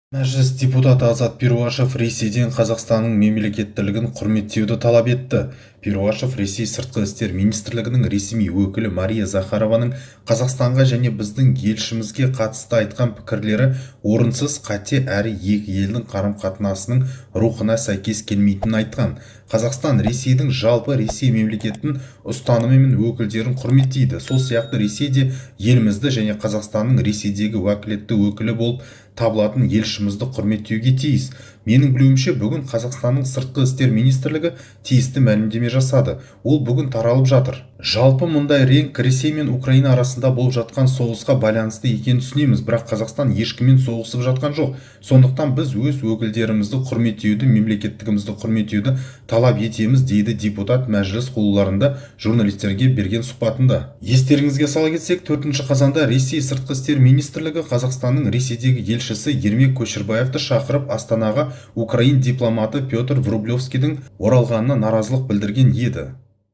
Мәжіліс депутаты Азат Перуашев Ресейден Қазақстанның мемлекеттілігін құрметтеуді талап етті. Перуашев Ресей сыртқы істер министрлігінің ресми өкілі Мария Захарованың Қазақстанға және біздің елшімізге қатысты айтқан пікірлері орынсыз, қате әрі екі елдің қарым-қатынасының рухына сәйкес келмейтінін айтқан. Қазақстан Ресейдің, жалпы Ресей мемлекетінің ұстанымы мен өкілдерін құрметтейді. Сол сияқты Ресей де елімізді және Қазақстанның Ресейдегі уәкілетті өкілі болып табылатын елшімізді құрметтеуге тиіс. Менің білуімше, бүгін Қазақстанның сыртқы істер министрлігі тиісті мәлімдеме жасады. Ол бүгін таралып жатыр. Жалпы мұндай реңк Ресей мен Украина арасында болып жатқан соғысқа байланысты екенін түсінеміз, бірақ Қазақстан ешкіммен соғысып жатқан жоқ. Сондықтан біз өз өкілдерімізді құрметтеуді, мемлекеттігімізді құрметтеуді талап етеміз, дейді депутат мәжіліс кулуарында журналистерге берген сұхбатында. Естеріңізге сала кетсек, 4 қазанда Ресей сыртқы істер министрлігі Қазақстанның Ресейдегі елшісі Ермек Көшербаевты шақырып, Астанаға украин дипломаты Петр Врублевскийдің оралғанына наразылық білдірген еді.